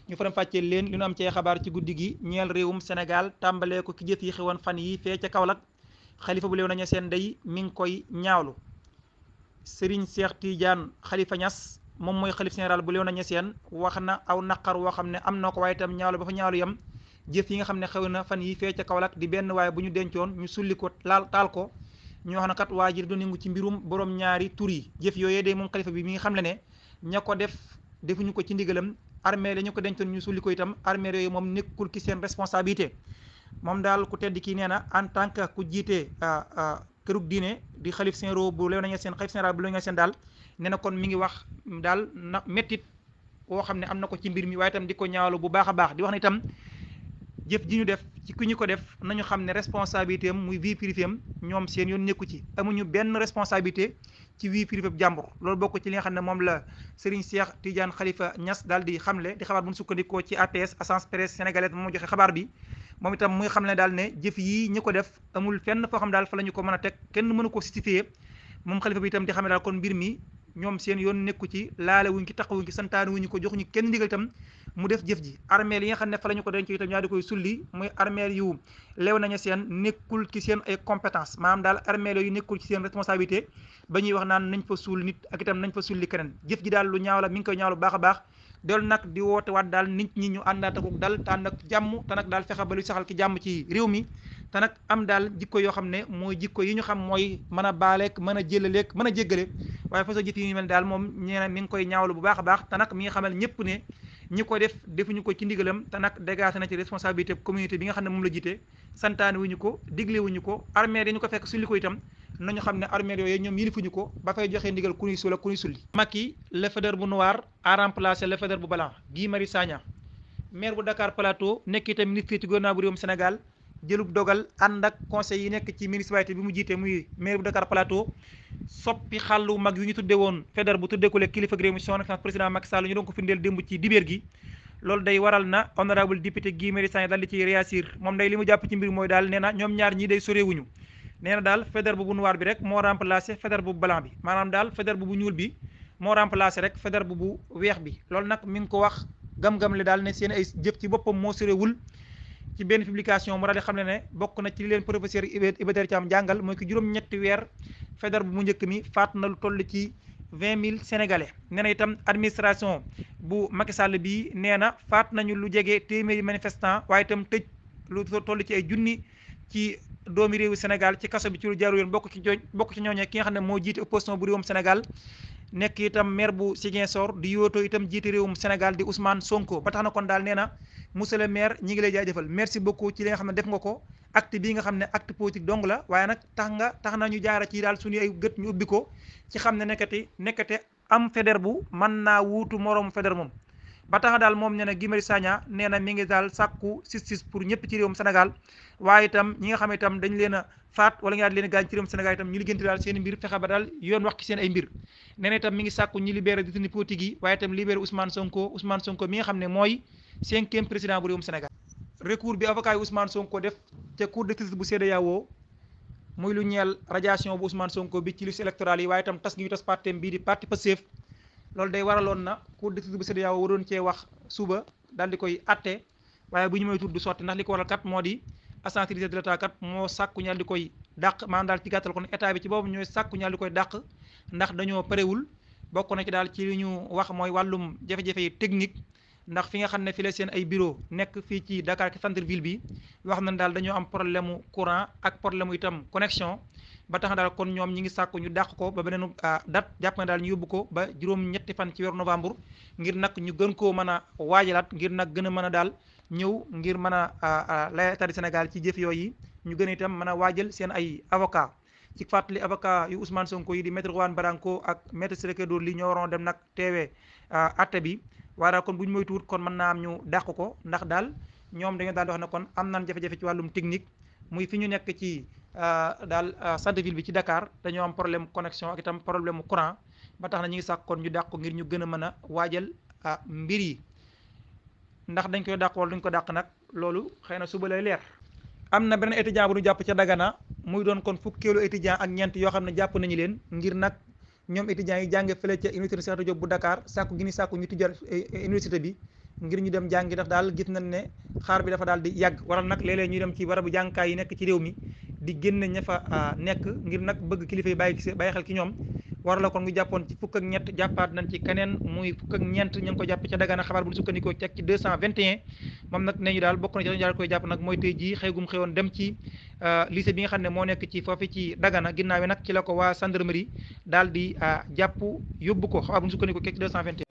ñu faram fàccee leen li ñu am ci xabaar ci guddi gi ñeel réewum Sénégal tàmbalee ko ki jëf yi xewoon fan yi fee ca Kaolack xalifa bu Léona Niassène day mi ngi koy ñaawlu. Serigne Cheikh Tidiane Khalifa Niass moom mooy xalif général bu Léona Niassène wax na aw naqar woo xam ne am na ko waaye itam ñaawlu ba fa ñaawlu yam jëf yi nga xam ne xew na fan yi fee ca Kaolack di benn waaye bu ñu dencoon ñu sulli ko taal ko ñu wax na kat waa ji doon yëngu ci mbirum borom ñaari tur yi jëf yooyee de moom xalifa bi mi nga xam ne ña ko defuñu ko ci ndigalam armée la ñu ko dencoon ñu sulli ko itam armée yooyu moom nekkul ki seen responsabilité. moom daal ku tedd kii nee na en tant que ku jiite kërug diine di xalif général bu Léona Niassène xalif général bu Léona Niassène daal nee na kon mi ngi wax daal na méttit woo xam ne am na ko ci mbir mi waaye itam di ko ñaawlu bu baax a baax di wax ne itam jëf ji ñu def ci ku ñu ko def nañu xam ne responsabilité am muy vie privée am ñoom seen yoon nekku ci amuñu benn responsabilité ci vie privée bu jàmbur loolu bokk ci li nga xam ne moom la Serigne Cheikh Tidiane Khalifa Niass daal di xamle di xabaar bu ñu sukkandikoo ci APS agence presse sénégalaise moo joxe xabaar bi moom itam muy xam ne daal ne jëf yi ñi ko def amul fenn foo xam daal fa la ñu ko mën a teg kenn mënu ko justifier moom xalifa bi itam di xam ne daal kon mbir mi ñoom seen yoon nekku ci laale wuñ ci taxawuñ ci santaane wuñu ko joxuñu kenn ndigal itam mu def jëf ji armeel yi nga xam ne fa la ñu ko denc itam ñaa di koy sulli muy armeel yu Léona Niassène nekkul ci seen ay compétence maanaam daal armeel yu nekkul ci seen responsabilité ba ñuy wax naan nañ fa suul nit ak itam nañ fa sulli keneen jëf ji daal lu ñaaw la mi ngi koy ñaaw lu baax a baax del nag di woote waat daal nit ñi ñu àndaat ak dal te ànd ak jàmm te nag daal fexe ba lu saxal ki jàmm ci réew mi te nag am daal jikko yoo xam ne mooy jikko yi ñu xam mooy mën a baaleek mën a jëlaleek mën a jéggale waaye façon jëf yi ñu mel daal moom ñee na mi ngi koy ñaawlu bu baax a baax te nag mi nga xamal ñëpp ne ñi ko def defuñu ko ci ndigalam te nag dégagé na ci responsabilité communauté bi nga xam ne moom la jiite santaane wuñu ko digle wuñu ko armée dañu ko fekk sulli ko itam nañu xam ne armée yooyu ñoom yilifuñu ko ba fay joxe ndigal ku ñuy suul ak ku ñuy sulli. Macky le faidherbe bu noir a remplacé le faidherbe bu blanc Guy Marius Sagna maire bu Dakar Plateau nekk itam ministre ci gouvernement bu réewum Sénégal jëlub dogal ànd ak conseil yi nekk ci municipalité bi mu jiite muy maire bu Dakar Plateau soppi xàllu mag yu ñu tudde woon faidherbe bu tuddee ko le kilifa réew mi son excellence président Macky Sall ñu doon ko firndeel démb ci dibéer gi loolu day waral na honorable député Guy Marius Sagna daal di ciy réagir moom day li mu jàpp ci mbir mooy daal nee na ñoom ñaar ñii day soreewuñu nee na daal faidherbe bu noir bi rek moo remplacé faidherbe bu blanc bi maanaam daal faidherbe bu ñuul bi moo remplacé rek faidherbe bu weex bi loolu nag mi ngi ko wax gam-gam le daal ne seen ay jëf ci boppam moo sorewul ci benn publication mu daal di xam ne bokk na ci li leen professeur Iba Der Thiam jàngal mooy ki juróom-ñetti weer faidherbe bu mu njëkk mi faat na lu toll ci 20 000 sénégalais nee na itam administration bu Macky Sall bii nee na faat nañu lu jege téeméeri manifestant waaye itam tëj lu toll ci ay junni ci doomi réewu Sénégal ci kaso bi ci lu jaaru yoon bokk ci ñooñee ki nga xam ne moo jiite opposition bu réewum Sénégal nekk itam maire bu Ziguinchor di yootoo itam jiite réewum Sénégal di Ousmane Sonko ba tax na kon daal nee na monsieur le maire ñi ngi lay jaajëfal merci beaucoup ci li nga xam ne def nga ko acte bii nga xam ne acte politique dong la waaye nag tax na ñu jaara ci daal suñu ay gët ñu ubbi ko ci xam ne nekkate am faidherbe bu mën naa wuutu moroomu faidherbe moom ba tax daal moom nee na Guy Marius Sagna nee na mi ngi daal sàkku justice pour ñëpp ci réewum Sénégal waaye itam ñi nga xam ne itam dañ leen a faat wala nga leen a gaañ ci réewum Sénégal itam ñu liggéeyante daal seen mbir fexe ba daal yoon wax ci seen ay mbir nee na itam mi ngi sàkku ñi libéré détenu politique yi waaye itam libéré Ousmane Sonko mi nga xam ne mooy 5e président bu réewum Sénégal. recours bi avocat yi Ousmane Sonko def ca cour de justice bu CEDEAO muy lu ñeel radiation bu Ousmane Sonko bi ci liste électorale yi waaye itam tas gi ñu tas partem bii di parti Pastef loolu day waraloon na cour de justice bu CEDEAO waroon cee wax suba daal di koy atte waaye bu ñu may tudd du sotti ndax li ko waral kat moo di agence judiciaire de l'État kat moo sàkku ñaal di koy dàq maanaam daal ci gàttal kon état bi ci boobu ñooy sàkku ñaal di koy dàq ndax dañoo parewul bokk na ci daal ci li ñu wax mooy wàllum jafe-jafe yi technique ndax fi nga xam ne fi la seen ay bureau nekk fii ci Dakar ci centre ville bi wax nañ daal dañoo am problème mu courant ak problème mu itam connexion ba tax na daal kon ñoom ñi ngi sàkku ñu dàq ko ba beneen date jàpp na daal ñu yóbbu ko ba juróom-ñetti fan ci weeru novembre ngir nag ñu gën koo mën a waajalaat ngir nag gën a mën a daal ñëw ngir mën a lay état du Sénégal ci jëf yooyu ñu gën a itam mën a waajal seen ay avocat ci fàttali avocat yu Ousmane Sonko yi di maître Juan Branco ak maître Ciré Clédor Ly ñoo waroon dem nag teewee atte bi waaye daal kon bu ñu moytuwut kon mën naa am ñu dàq ko ndax daal ñoom dañoo daal di wax ne kon am nañ jafe-jafe ci wàllum technique muy fi ñu nekk ci daal centre ville bi ci Dakar dañoo am problème connexion ak itam problème courant ba tax na ñu ngi sàkk kon ñu dàq ko ngir ñu gën a mën a waajal mbir yi ndax dañ koy dàq wala duñ ko dàq nag loolu xëy na suba lay leer. am na beneen étudiant bu ñu jàpp ca Dagana muy doon kon fukkeelu étudiant ak ñeent yoo xam ne jàpp nañu leen ngir nag ñoom étudiants yi jànge fële ca université Cheikh Anta Diop bu Dakar sàkku gi ni sàkku ñu tijjal université bi ngir ñu dem jàngi daf daal gis nañ ne xaar bi dafa daal di yàgg waral nag léeg-léeg ñuy dem ci barabu jàngukaay yi nekk ci réew mi di génn ña fa nekk ngir nag bëgg kilifa yi bàyyi xel ci ñoom war la kon ngu jàppoon ci fukk ak ñett jàppaat nañ ci keneen muy fukk ak ñeent ñu ngi ko jàpp ca Dagana xabaar bu ñu sukkandikoo teg ci 221 moom nag nee ñu daal bokk na ci dañu daal koy jàpp nag mooy tey jii xëygum xëyoon dem ci lycée bi nga xam ne moo nekk ci foofu ci Dagana ginnaaw bi nag ci la ko waa gendarmerie daal di jàpp yóbbu ko xabaar bu ñu sukkandikoo teg ci 221